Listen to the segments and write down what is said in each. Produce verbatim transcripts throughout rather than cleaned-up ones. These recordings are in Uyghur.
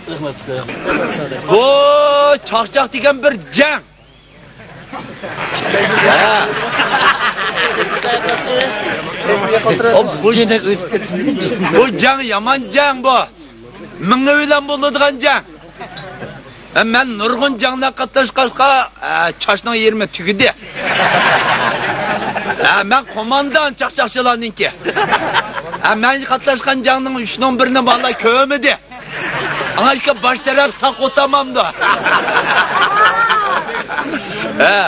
بۇ چاقچاق دېگەن بىر جەڭ. ھە. بۇ، بۇ جەڭ يامان جەڭ بۇ. مىڭى بىلەن بولىدىغان جەڭ. ھە، مەن نۇرغۇن جەڭلەر قاتناشقاچقا، ھە، چاچنىڭ يېرىمى تۈگىدى. ھە، مەن قوماندان چاقچاقچىلارنىڭكى. ھە، مەن قاتناشقان جەڭنىڭ ئۈچنىڭ بىرىنى بالىلار كۆرمىدى. ئاڭا ئىككى باش تەرەپ ساق ئوتامامدۇ. ھە.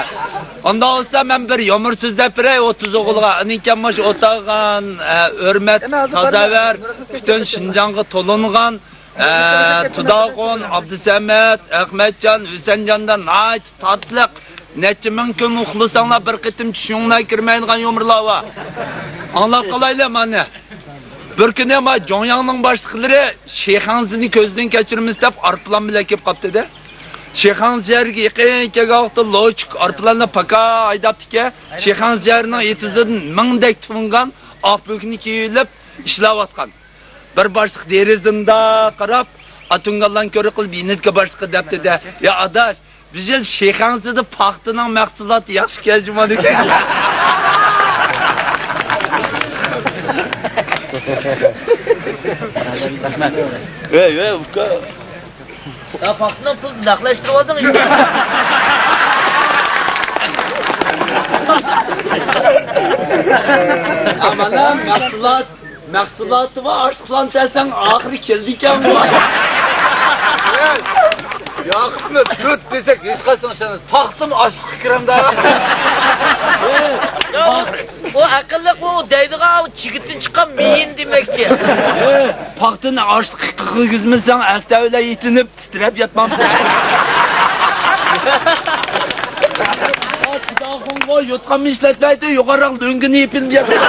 ئۇنداق بولسا مەن بىر يۇمۇر سۆزلەپ بېرەي ئوتتۇز ئوغۇلغا. ئىنىڭكەن مۇشۇ ئولتۇرغان، ھە، ھۆرمەت، سازاۋەر، پۈتۈن شىنجاڭغا تولۇنغان، ھە، تۇداخۇن، ئابدۇسەمەت، ئەخمەتجان، ھۈسەنجاندا ناھايىتى تاتلىق، نەچچە مىڭ كۈن ئۇخلىساڭلار بىر قېتىم چۈشۈڭلار كىرمەيدىغان يۇمۇرلار بار. ئاڭلاپ قالايلى مانا. بىر كۈنى ما جۇڭياڭنىڭ باشلىقلىرى شىخەنزىنى كۆزدىن كەچۈرىمىز دەپ ئارپىلان بىلەن كېلىپ قاپتىدى. شىخەنزى شەھىرىگە يېقىن كەلگەن ۋاقىتتا لوچۇك ئارپىلاننى پاكا ھەيدەپتىكەن. شىخەنزى شەھىرىنىڭ ئېتىزىدىن مىڭدەك تۇغۇنغان ئاق بۆكنى كىيىۋېلىپ ئىشلەۋاتقان. بىر باشلىق دېرىزىدىن قاراپ، ئاتۇنگانلارنى كۆرۈپ قېلىپ، يېنىدىكى باشلىققا دەپتىدە، يا ئاداش، بىز يىل شىخەنزىدە پاختىنىڭ مەھسۇلاتى ياخشىكەن جۇمۇ دېگەن. ۋەي، ۋەي، ئۇكا. يا پاختىنىڭ پۇلىنى نەقلەشتۈرۈۋالدىڭ ئىشتە. ئامانا مەھسۇلات. مەھسۇلاتى بار ئاشلىقلارنى دېسەڭ، ئاخىرى كەلدىكەنغۇ. ياقۇپنى تۆت دېسەك، ھېچقايسىڭ ئىشەنمەس. پاختىمۇ ئاشلىققا كىرەمدۇ؟ ئۇ ئەقىللىق، ئۇ دەيدىغان چىگىتتىن چىققان مېيىن دېمەكچى. پاختىنى ئاشلىققا كىرگۈزمىسەڭ، ئەستەۋىلە يېتىنىپ، تىترەپ ياتمامسەن؟ تۇداخۇنغا يوتقانمۇ ئىشلەتمەيدۇ، يوغانراق لۆڭگىنى يېپىنىپ ياتىدۇ.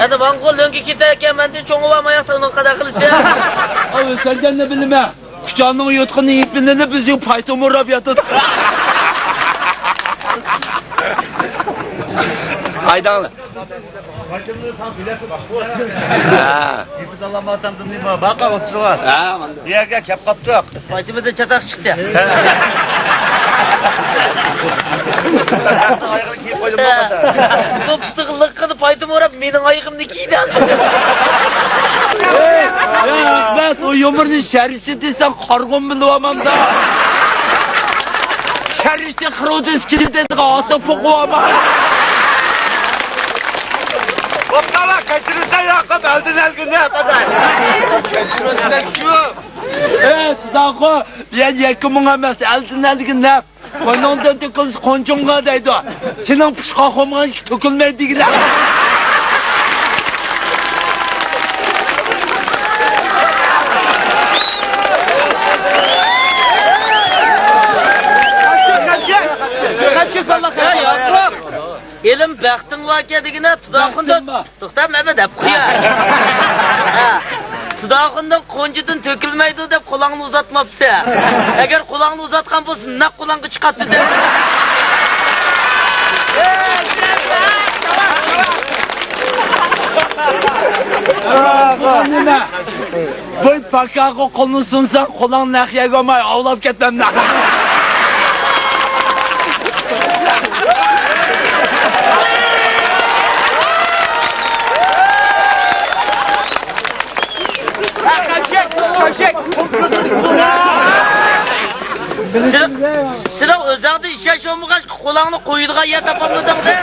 ئەنە ماڭغۇ لۆڭگە كېتەركەن، مەندىن چوڭى بار ماياق ساڭنىڭ قانداق قىلىشى؟ ئاۋۇ سەن جەننە بىلىمە. كۇچانىڭ يوتقىنى يېپىنىپ، بىزگە پايتۇم ئوراپ ياتىدۇ. ھايداڭلار. ھە. باقا ئوتتۇرىغا. ھە، ماندۇ. بۇ يەرگە كەپ قاپتۇق. باشىمىزدىن چاتاق چىقتى. بۇ پۇتىغا لىققىدە پايتۇم ئوراپ، مېنىڭ ئايىغىمنى كىيدى. ئەي، ئەخمەت، ئۇ يۇمۇرنى شەرشى دېسەڭ، قارىغۇم بىلىۋالمامدا. شەرشى خىرودىس كىدى دېدىغان ئاتا پوقۇۋالما. بوپتۇلا، كەچۈرۈشتە ياقىپ، ئەلدىن ئەلگىنى ئەپەدەي. كەچۈرۈشتە شۇ. ئەي، تۇداخۇ، بۇ يەر يەككە مۇڭ ئەمەس، ئەلدىن ئەلگىنى ئەپ. قوينۇڭدىن تۆكۈلسە قونچۇڭغا دەيدۇ. سېنىڭ پۇشقاق خۇمغا تۆكۈلمەيدۇ دېگىنە. يا ياقۇپ، ئىلىم بەختىڭ باركەن دېگىنە، تۇداخۇندىن. بەختىم بار. توختا، مەن دەپ قوياي. ھە. تۇداخۇندىن قونچىدىن تۆكۈلمەيدۇ دەپ قولۇڭنى ئۇزاتماپسەن. ئەگەر قولۇڭنى ئۇزاتقان بولسا، نەق قولۇڭغا چىقاتتى دەپ. بۇ نېمە؟ بۇ پاكاغا قولنى سۇنساڭ، قولۇڭ نەق يەرگە بارماي، ئاۋلاپ كەتمەمدۇ. سېنىڭ ئۆزۈڭدە ئىشەنچ بولمىغاچ، قولۇڭنى قويىدىغان يەر تاپالمىدىڭ-دە.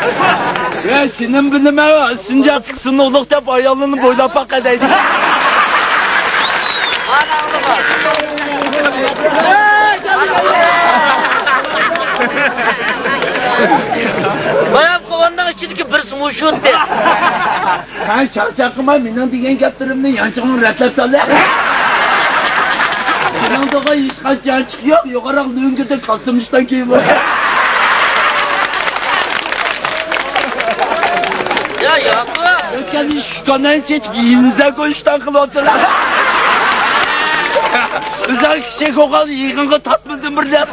يا، سېنىڭ بىلىمەن، سىنجاتلىق سىنى ئۇلۇغ دەپ ئايالىنى بويلاپ باقاي دەيدۇ. بايام قوغۇننىڭ ئىچىدىكى بىرسى مۇشۇ ئىدى. ھە، چاقچاق قىلما، مېنىڭ دېگەن گەپلىرىمنى يانچۇقۇڭ رەتلەپ سال. سېنىڭ دېگەن ھېچقانچە يانچۇق يوق، يوغانراق لۆڭگىدە كاستۇم ئىشتان كىيىپ. يا، ياقۇپ. ئۆتكەن ئىش كاناينى چېچىپ، يېنىزا گوي ئىشتان قىلىۋاتىدۇ. ئۆزۈڭ كىشىگە ئوخشاش يىغىنغا تارتمىدىم بىر دەپ.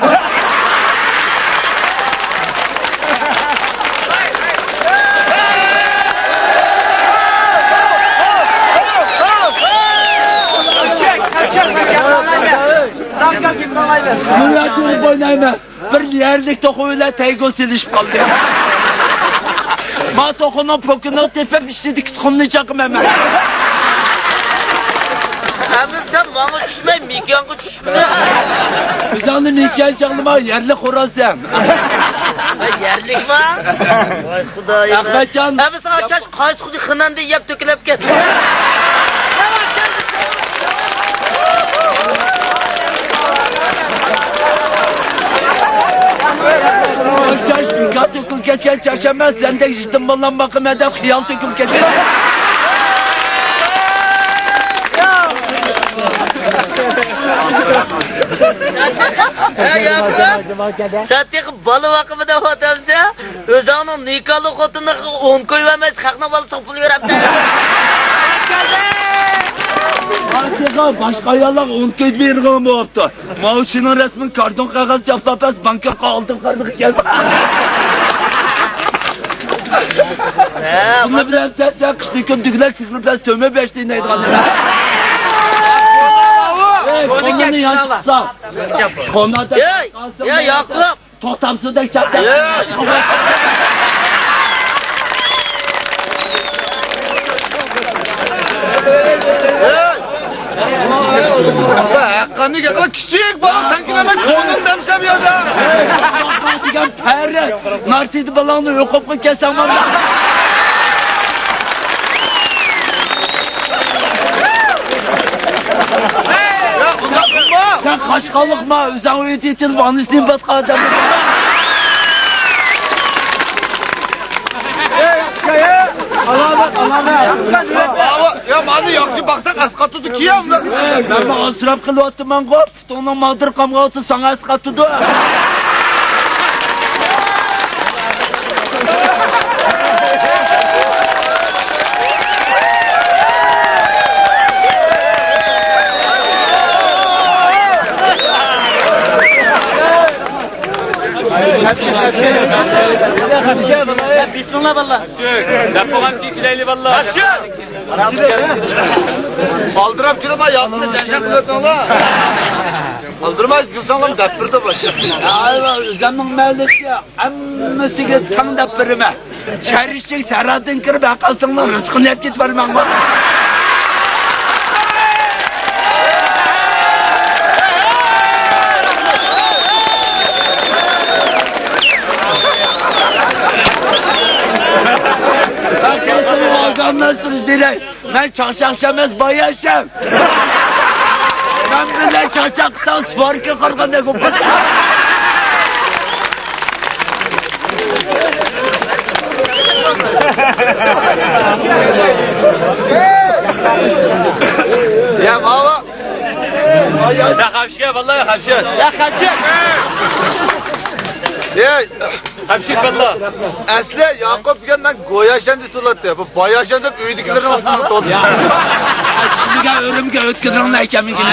مۇنۇ يەردە ئوينايمەن. بىر يەرلىك توخۇ بىلەن تەيگو سېلىشىپ قالدى. ما توخۇنىڭ پوكىنى تېپىپ، ئىچىدىكى تۇخۇمنى چاقىمەن مەن. ئەمىسە ماڭا چۈشمەي، مېكىيانغا چۈشمىدى. ئۆزۈڭنى مېكىيان چاغلىما، يەرلىك خورازسەن. يەرلىكما؟ ۋاي خۇدايىم. ئەخمەتجان. ئەمىسە ئاچاش قايسى خۇدى خىناندى يەپ تۆكۈلۈپ كەتتى. ئاچاش بىكار تۆكۈلۈپ كەتكەن چاش ئەمەس، سەندەك يېتىم بالام باقىمەن دەپ خىيال تۆكۈلۈپ كەتكەن. ھە، ياقۇپ، سەن تېخى بالا باقىمەن دەپ ئاتامسەن؟ ئۆزۈڭنىڭ نىكاھلىق خوتۇنلىرىغا ئون كوي بەرمەيسەن، خەقنىڭ بالىسىغا پۇل بېرەپتۇ. باشقا ئاياللارغا ئون كوي بېرىدىغان بوپتۇ. ماۋۇ شۇنىڭ رەسمىنى كارتون قەغەز چاپلاپ بەرسە، بانكىغا ئالتۇن قەرزگە كەلسە. بۇنى بىلەن سەن، سەن قىشتىن كۈن دۈگلەك سىگىرىپ بەرسە، تۆمۈر بەشتە ئىنەيدىغان. ئەي، كونىنى يانچۇقسا. كونا دەپ قالسا، ياقۇپ. توختامسىزدەك چاقچاق. ھەققانىي گەپ قىل، كىچىك بالا سەنكى نېمە كونىنى دەمسە بۇ يەردە. دېگەن پەرە، نارسىدە بالاڭنى ئۆقۈپ قويۇپ كەلسەڭ مانا. يا، ئۇنداق قىلما. سەن قاشقاللىقما، ئۆزۈڭ ئۆيدە يېتىلىپ ئانىسىنى باتقان ئادەم. ئەي، ئۇكا، ئەي. ئالامەت، ئالامەت. يا، مانا ياخشى باقساق ئەسقاتىدۇ كىيەم. مەن ئاسراپ قىلىۋاتىمەنغۇ. پۇتۇڭنىڭ ماغدۇرى قامغا ئالسا ساڭا ئەسقاتىدۇ. بىسمىللا باللا. دەپ بولغان كېلەيلى باللا. ئالدىراپ كېلىپ، ياسىننى جەڭشەپ قىلىۋېتىڭلار. ئالدىرىماي كېلسەڭلار دەپ بېرىدۇ باشقا. ئۆزۈمنىڭ مەلىكى ھەممىسىگە تەڭ دەپ بېرىمەن. شەھەر ئىچىگە سەھرادىن كىرىپ، ھەر قايسىڭلار رىزقىنى يەپ كېتىپ بەرمەڭلار. ئاغزاملاشتۇرۇش دېرەك. مەن چاقچاقچى ئەمەس، باياشەم. مەن بىلەن چاقچاق قىلساڭ، سۋاركا قىلغاندەك بولۇپ قالدى. يا ماۋۇ. يا خەمشىگە، باللا، يا خەمشىگە. يا خەمشىگە. ئەي. قەمشىك باللا. ئەسلى ياقۇپ دېگەن مەن گوياشەن دېسە بولاتتى. بۇ باياشەن دەپ ئۆيدىكىلەرنىڭ ئاستىغا تولدى. چىلىگە ئۆرۈمگە ئۆتكۈزۈڭلار ئىكەنمىكىن.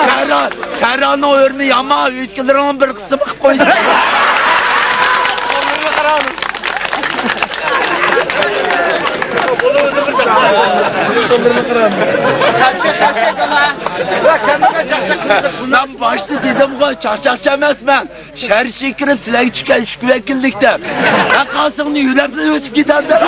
سەھرا، سەھرانىڭ ئۆرۈمى يامان، ئۆيدىكىلەرنىڭ بىر قىسمى قىلىپ قويدى. مەن باشتا دېدىمغۇ، چاقچاقچى ئەمەسمەن. شەھەر ئىچىگە كىرىپ، سىلەرگە چۈشكەن ئىككى ۋەكىللىك دەپ. ھەققاسىڭنى يۆلەپ ئۆتۈپ كېتەمدىم.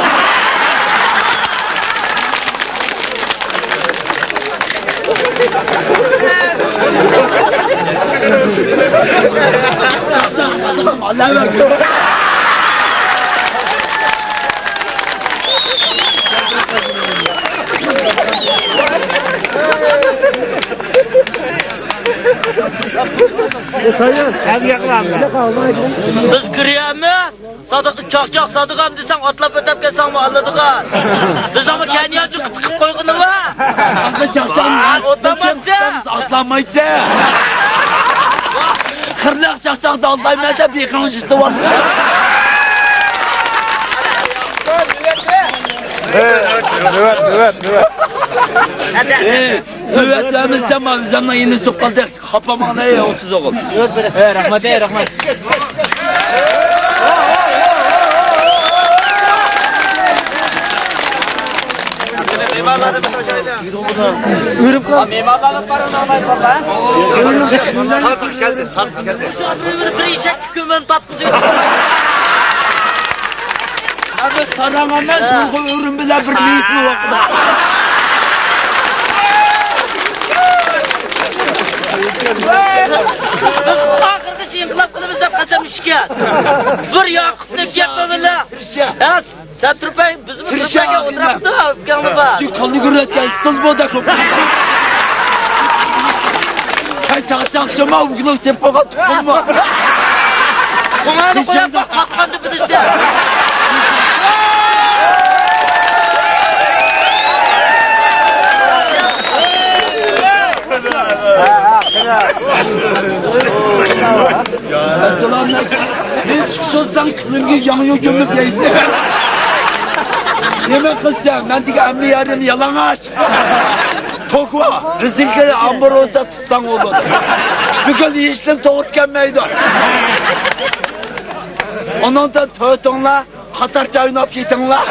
بىز كىرىمىز. سادىققا چاقچاق سادىغان دېسەڭ، ئاتلاپ ئۆتەپ كەتسەڭمۇ ئالىدىغان. بىزنىڭمۇ كەنيانچە قىتىقىپ قويغىنى بار. ئاتلىمايسەن. قىرناق چاقچاقدا ئالدايمەن دەپ بېقىڭ يىتىۋالدى. نۆۋەت، نۆۋەت، نۆۋەت. نۆۋەت بەرمىسەم، ئۆزۈمنىڭ يېنى تۇتۇپ قالدى. خاپا ماڭا، ئەي ئوتسىز ئوغۇل. ئەي، رەھمەت، ئەي، رەھمەت. ئۆرۈم قىل. مېھمانلارنى قارىماي قالما. ساتقۇچ كەلدى، ساتقۇچ كەلدى. بىر ئېشەككە كۆمۈن تارتقۇزۇپ. ئەمدى ساراڭ ئەمەس، بۇ ئۆرۈم بىلەن بىر مېيىتنى ئوقۇدا. بىز ئاخىرغىچە ئىنقىلاب قىلىمىز دەپ قەسەم ئىچكەن. بىر ياقۇپ دەپ گەپ بىلەن. ھە، سەن تۇرۇپ بەر، بىزمۇ تۇرۇپ بەرگەن ئولتۇرۇپتۇ، ئۇكاڭمۇ بار. شۇ قولنى كۆرۈۋەتكەن ئىستىل بولدى. سەن چاقچاقچىما، ئۇكىنىڭ سېپ قويغان تۇخۇممۇ؟ قوڭانى قويۇپ قاتقاندا بىلىسەن. ئەسسالامۇئەلەيكۇم. مېنى چىقىشىۋاتساڭ، كىلىمگە ياڭيۇ كۆمۈپ يەيسەن. نېمە قىلسام، مەن دېگەن ھەممە يېرىم يالىڭاچ. توكۇ، رېزىنكىلى ئامبۇر بولسا تۇتساڭ بولىدۇ. بۈگۈن ھېچنېمە توغرا كەلمەيدۇ. ئۇنىڭدىن تۆتۈڭلار قاتارچە ئويناپ كېتىڭلار.